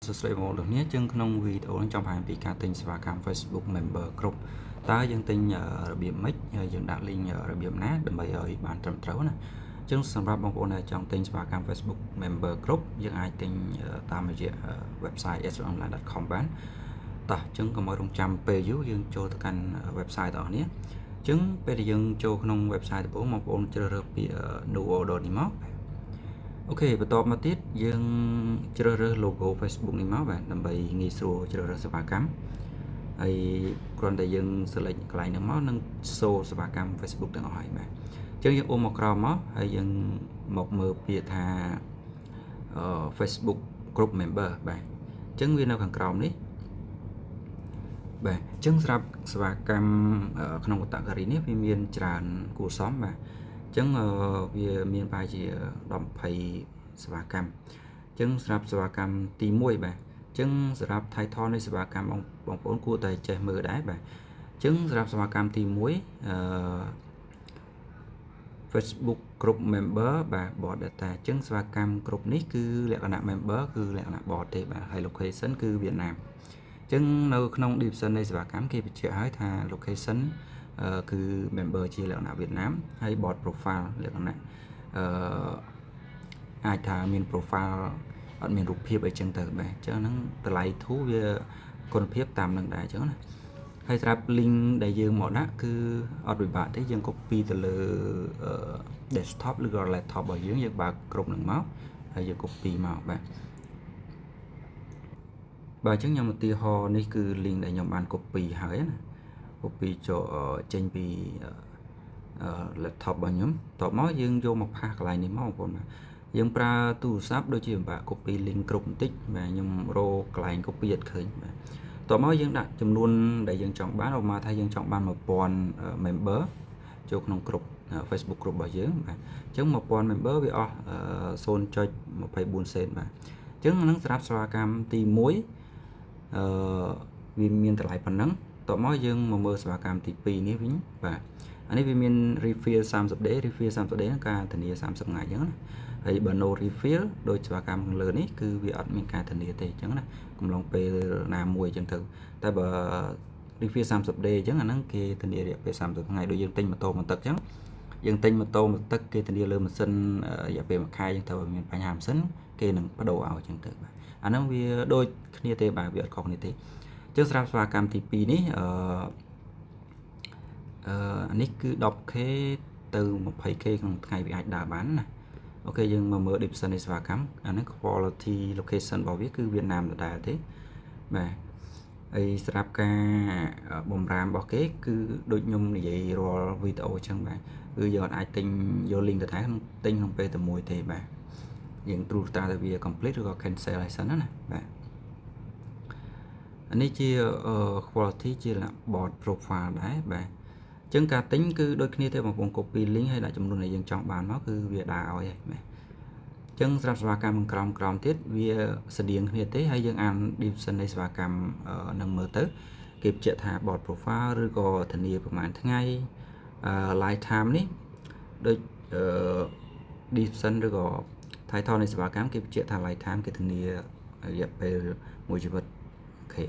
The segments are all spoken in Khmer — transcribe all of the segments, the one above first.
សួស្តីបងប្អូនទាំងគ្នាចឹងក្នុងវីដេអូនេះចង់បង្ហាញពីការទិញសេវាកម្ម Facebook Member គ្រប់តើយើងទិញរបៀបម៉េចហើយយើងដាក់ link របៀបណាដើម្បីឲ្យបានត្រឹមត្រូវណាចឹងសម្រាប់បងប្អូនដែលចង់ទិញសេវាកម្ម Facebook Member គ្រប់យើងអាចទិញតាមរយៈ website sonline.com បានតោះចឹងកុំឲ្យរងចាំពេលយូរយើងចូលទៅកាន់ website ទាំងអស់គ្នាចឹងពេលដែលយើងចូលក្នុង website ដំបូងបងប្អូនជ្រើសរើសពាក្យ new order នេះមក OK បន្ទាប់មកទៀតយើងជ្រើសរើស logo Facebook នេះមកបាទដើម្បីងាយស្រួលជ្រើសរើសសេវាកម្មហើយគ្រាន់តែយើង select កន្លែងហ្នឹងមកនឹង show សេវាកម្ម Facebook ទាំងអស់ហើយបាទអញ្ចឹងយើងអូសមកក្រោមមកហើយយើងមកមើលពាក្យថា Facebook group member បាទអញ្ចឹងវានៅខាងក្រោមនេះបាទអញ្ចឹងសម្រាប់សេវាកម្មក្នុង category នេះវាមានច្រើនគួរសមបាទអញ្ចឹងវាមានប្រហែលជា10 20សេវាកម្មអញ្ចឹងសម្រាប់សេវាកម្មទី1បាទអញ្ចឹងសម្រាប់ title នៃសេវាកម្មបងបងប្អូនគួរតែចេះមើលដែរបាទអញ្ចឹងសម្រាប់សេវាកម្មទី1Facebook group member បាទ bot data អញ្ចឹងសេវាកម្ម group នេះគឺលក្ខណៈ member គឺលក្ខណៈ bot ទេបាទហើយ location គឺវៀតណាមអញ្ចឹងនៅក្នុង description នៃសេវាកម្មគេបញ្ជាក់ឲ្យថា location គឺ member ជាលក្ខណៈវៀតណាមហើយ bot profile លក្ខណៈអឺអាចថាមាន profile អត់មានរូបភាពអីចឹងទៅបាទអញ្ចឹងហ្នឹងតម្លៃធូរវាគុណភាពតាមនឹងដែរអញ្ចឹងណាហើយសម្រាប់ link ដែលយើងមកដាក់គឺអត់ពិបាកទេយើង copy ទៅលើ desktop ឬក៏ laptop របស់យើងយើងបើកគ្រប់នឹងមកហើយយើង copy មកបាទបាទអញ្ចឹងខ្ញុំឧទាហរណ៍នេះគឺ link ដែលខ្ញុំបាន copy ហើយណា copy ចូលចេញពី laptop របស់ខ្ញុំតបមកយើងយកមក paste កន្លែងនេះមកបងប្អូនបាទ យើងប្រើទូរស័ព្ទដូចជាពិបាក copy link គ្រប់បន្តិចបាទខ្ញុំរកកន្លែង copy អត់ឃើញបាទតោះមកយើងដាក់ចំនួនដែលយើងចង់បានឧបមាថាយើងចង់បាន1000 member ចូលក្នុងក្រុម Facebook group របស់យើងបាទអញ្ចឹង1000 member វាអស់0.24សេនបាទអញ្ចឹងហ្នឹងសម្រាប់សេវាកម្មទី1អឺវាមានតម្លៃប៉ុណ្ណឹងតបមកយើងមកមើលសេវាកម្មទី2នេះវិញបាទអានេះវាមាន refill 30 day refill 30 day ហ្នឹងការធានា30ថ្ងៃអញ្ចឹងណាហើយបើ no refill ដូចសេវាកម្មខាងលើនេះគឺវាអត់មានការធានាទេអញ្ចឹងណាកំឡុងពេលណាមួយអញ្ចឹងទៅតែបើ refill 30 day អញ្ចឹងអាហ្នឹងគេធានារយៈពេល30ថ្ងៃដូចយើងទិញម៉ូតូមួយទឹកអញ្ចឹងយើងទិញម៉ូតូមួយទឹកគេធានាលើម៉ាស៊ីនរយៈពេល1ខែអញ្ចឹងទៅមានបញ្ហាម៉ាស៊ីនគេនឹងបដូរឲ្យអញ្ចឹងទៅបាទអាហ្នឹងវាដូចគ្នាទេបាទវាអត់ខុសគ្នាទេអញ្ចឹងសម្រាប់សេវាកម្មទី2នេះអឺអានេះគឺ 10K ទៅ 20K ក្នុងថ្ងៃវាអាចដើរបានណាOK យើងមកមើល description នៃសេវាកម្មអានេះ quality location របស់វាគឺវៀតណាមដដែលទេបាទហើយសម្រាប់ការបំរាមរបស់គេគឺដូចខ្ញុំនិយាយរាល់វីដេអូអញ្ចឹងបាទគឺយើងអាចទិញយក link ទៅដែរក្នុងទិញក្នុងពេលតែមួយទេបាទយើងត្រួតត្រាតែវា complete ឬក៏ cancel ហើយសិនណាបាទអានេះជា quality ជា bot profile ដែរបាទអញ្ចឹងការទិញគឺដូចគ្នាទេបងប្អូន copy link ហើយដាក់ចំនួនដែលយើងចង់បានមកគឺវាដើរឲ្យហើយបាទអញ្ចឹងសម្រាប់សេវាកម្មក្រោមក្រោមទៀតវាស្តៀងគ្នាទេហើយយើងអាន description នៃសេវាកម្មនឹងមើលទៅគេបញ្ជាក់ថា bot profile ឬក៏ធានាប្រហែលថ្ងៃ lifetime នេះដូចអឺ description ឬក៏ title នៃសេវាកម្មគេបញ្ជាក់ថា lifetime គេធានារយៈពេលមួយជីវិត OK អ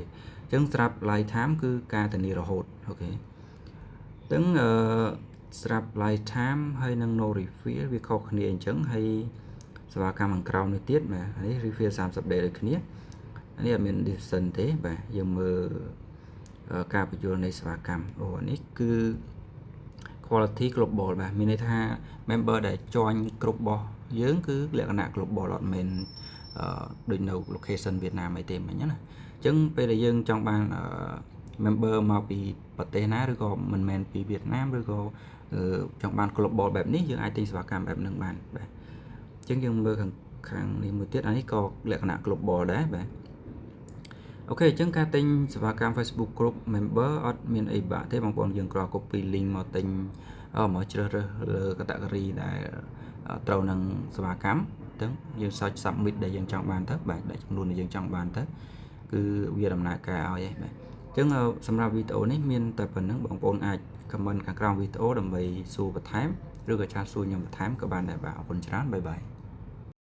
ញ្ចឹងសម្រាប់ lifetime គឺការធានារហូត OK អញ្ចឹងអឺស្រាប់ lifetime ហើយនឹង no refill វាខុសគ្នាអញ្ចឹងហើយ សេវាកម្មខាងក្រោមនេះទៀតបាទនេះ refill 30 day ដូចគ្នានេះអត់មាន description ទេបាទយើងមើលការពន្យល់នៃសេវាកម្មអូនេះគឺ quality global បាទមានន័យថា member ដែល join គ្រប់របស់យើងគឺលក្ខណៈ global អត់មែនដូចនៅ location វៀតណាមអីទេមិញណាអញ្ចឹងពេលដែលយើងចង់បាន member មកពីប្រទេសណាឬក៏មិនមែនពីវៀតណាមឬក៏ចង់បាន global បែបនេះយើងអាចទិញសេវាកម្មបែបហ្នឹងបានបាទអញ្ចឹងយើងមើលខាងខាងនេះមួយទៀតអានេះក៏លក្ខណៈ global ដែរបាទ OK អញ្ចឹងការទិញសេវាកម្ម Facebook Group Member អត់មានអីបាក់ទេបងប្អូនយើងគ្រាន់ copy link មកទិញមកជ្រើសរើសលើ category ដែលត្រូវនឹងសេវាកម្មអញ្ចឹងយើង search submit ដែលយើងចង់បានទៅបាទដាក់ចំនួនដែលយើងចង់បានទៅគឺវាដំណើរការឲ្យឯងបាទអញ្ចឹងសម្រាប់វីដេអូនេះមានតែប៉ុណ្្នឹងបងប្អូនអាច comment ខាងក្រោមវីដេអូដើម្បីសួរបន្ថែមឬក៏chat សួរខ្ញុំបន្ថែមក៏បានដែរបាទអរគុណច្រើន bye bye.